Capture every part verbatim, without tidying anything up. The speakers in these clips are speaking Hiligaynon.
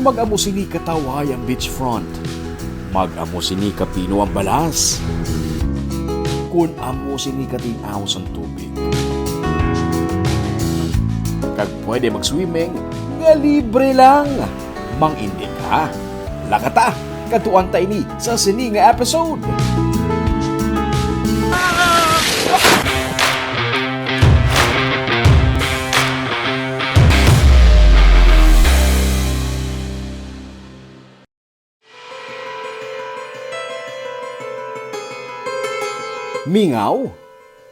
Mag-amo sini katawhay ang beachfront. Mag-amo sini kapino ang balas. Kun amo sini katin-aw sang tubig. Kag pwede mag-swimming nga libre lang. Mang-indi ka? Lakata, kadtuan ta ini sa sini nga episode. Mingaw,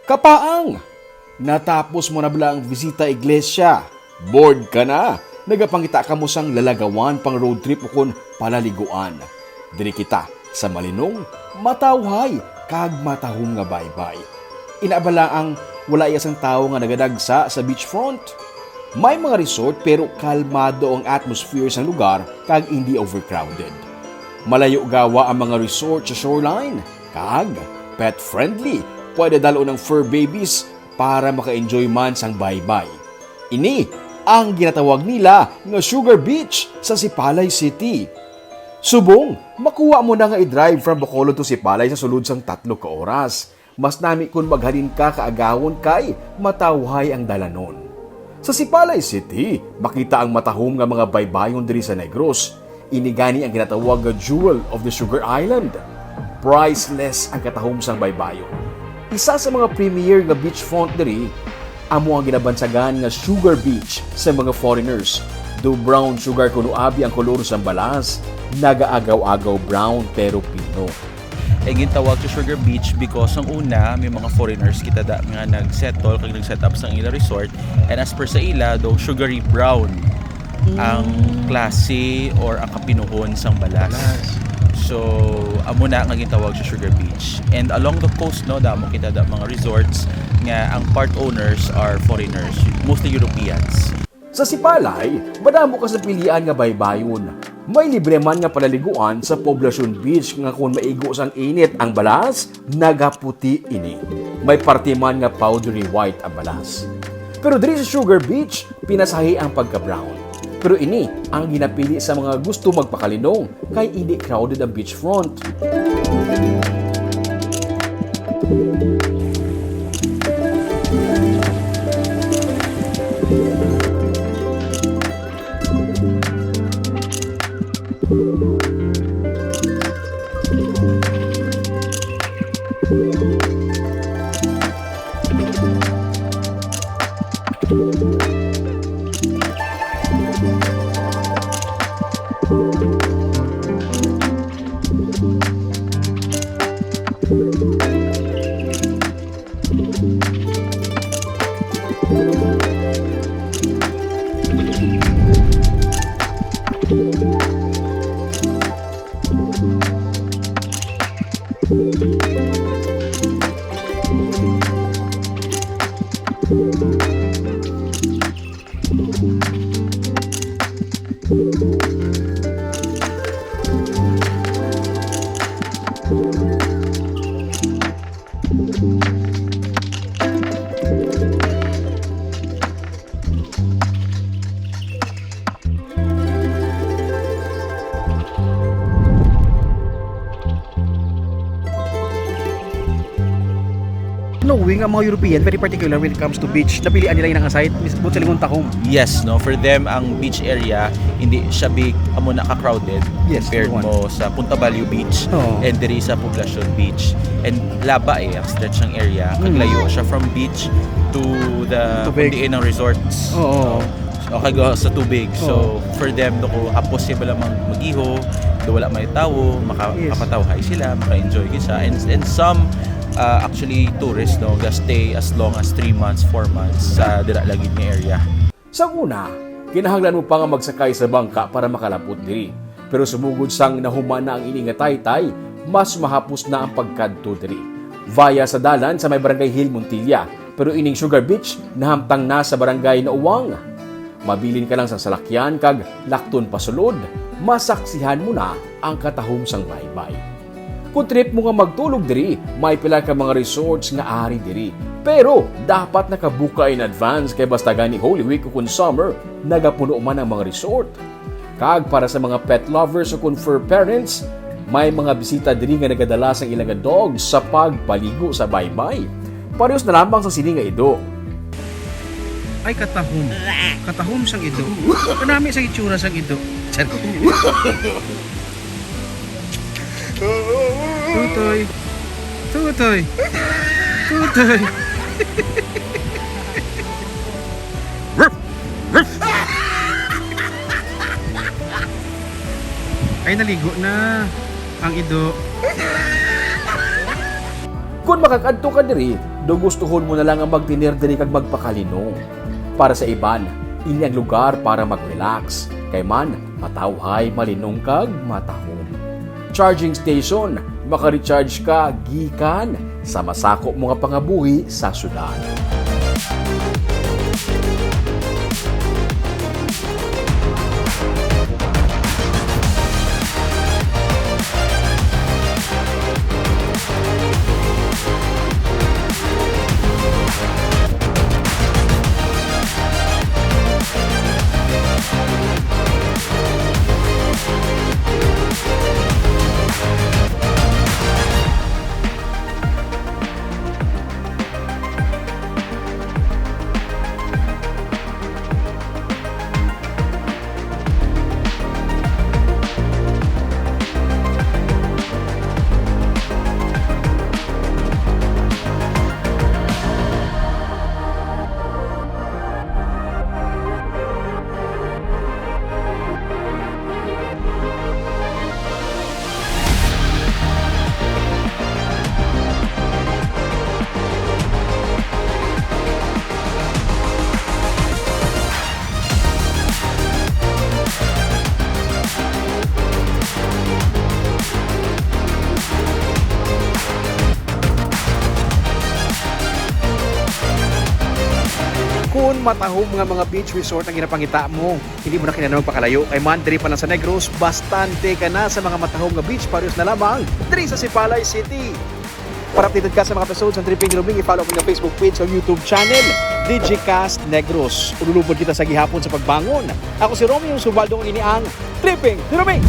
kapaang, natapos mo na bala ang bisita iglesia? Bored ka na? Nagapangita kamo sang lalagawan pang road trip ukon palaliguan? Diri kita sa malinong, matawhay, kag matahom nga baybay. Ina bala ang wala iya sang tawo nga nagadagsa sa beachfront? May mga resort pero kalmado ang atmosphere sang lugar kag hindi overcrowded. Malayo gawa ang mga resort sa shoreline, kag pet-friendly. Pwede dal-on ang fur babies para maka-enjoy man sang baybay. Ini ang ginatawag nila nga Sugar Beach sa Sipalay City. Subong, makuha mo na nga i-drive from Bacolod to Sipalay sa sulod sang tatlo ka oras. Mas nami kon maghalin ka kaagahon kay matawhay ang dalanon. Sa Sipalay City, makita ang matahom nga mga baybayon diri sa Negros. Ini gani ang ginatawag nga Jewel of the Sugar Island. Priceless ang katahom sang baybayon. Isa sa mga premier nga beachfront diri, amo ang ginabansagan nga Sugar Beach sa mga foreigners. Do brown sugar kuno abi ang kolor sang balas, nagaagaw-agaw brown pero pino. Ay gintawag sa Sugar Beach because ang una, may mga foreigners kita da nga nag-settle kag nag-set up sang ila resort. And as per sa ila, daw sugary brown ang klase or ang kapinuhon sang balas. Balas. So, amo na nga gintawag sa Sugar Beach. And along the coast, no, damo kita da mga resorts nga ang part owners are foreigners, mostly Europeans. Sa Sipalay, madamo ka sa pilian nga baybayon. May libre man nga palaliguan sa Poblacion Beach nga kon maigo sang init ang balas, nagaputi ini. May parte man nga powdery white ang balas. Pero diri sa Sugar Beach, pinasahi ang pagka-brown. Pero ini ang ginapili sa mga gusto magpakalinong kay hindi crowded ang beachfront. Knowing ang mga European, very particular when it comes to beach, napilian nila yung nga site, mis-, buot silingon tahom. Yes, no? For them, ang beach area, hindi siya big, amo na ka-crowded Yes, compared one. mo sa Punta Balyo Beach Oo. and diri sa Poblacion Beach. And laba eh, ang stretch ng area. Mm. Kag layo siya from beach to the Tubig. Kundi ng resorts. Oo. No? O kag, uh, sa tubig. So, Oo. for them, no, kung hapos sila mag-, mag-iho, do wala may tawo, maka-, Yes. makapatawhay sila, maka-enjoy kita. And, and some, uh, actually, tourists, no, ga-stay as long as three months, four months sa dira lagid nga area. Sa una, kinahanglan mo pa nga magsakay sa bangka para makalapot diri. Pero sumugod sang nahuman na ang ini nga taytay, mas mahapos na ang pagkadto diri. Via sa dalan sa may Barangay Hill, Montilla, pero ining Sugar Beach nahamtang na sa Barangay Nauwang. Mabilin ka lang sang salakyan kag lakton pasulod, masaksihan mo na ang katahom sang baybay. Kung trip mo nga magtulog diri, may pila ka mga resorts nga ari diri. Pero dapat nakabuka in advance kay basta gani Holy Week o kun summer, nagapuno man ang mga resort. Kag para sa mga pet lovers o kon fur parents, may mga bisita diri nga nagadala sang ila nga dog sa pagpaligo sa baybay. Parehas na lamang sa sini nga ido. Ay, katahom. Katahom sang ido. Kanami sang itsura sang ido. Char. Tutoy. Tutoy. Tutoy. Ay, naligo na ang ido. Kon makakadto ka diri, do gustuhon mo na lang ang magtener diri kag magpakalinong. Para sa iban, ini ang lugar para mag-relax. Kay man, matawhay, malinong kag matahom. Charging station, maka-recharge ka gikan sa masako mo nga pangabuhi sa syudad. Kun matahom nga mga beach resort ang ginapangita mo, hindi mo na kinahanglan magpakalayo, kay man diri pa lang sa Negros, bastante ka na sa mga matahom nga beach, parehas na lamang diri sa Sipalay City. Para updated ka sa mga episodes ng Tripping ni Roming, i-follow ang inyong Facebook page o YouTube channel, Digicast Negros. Ululubod kita sa gihapon sa pagbangon. Ako si Romeo Subaldo, ini ang Tripping ni Roming.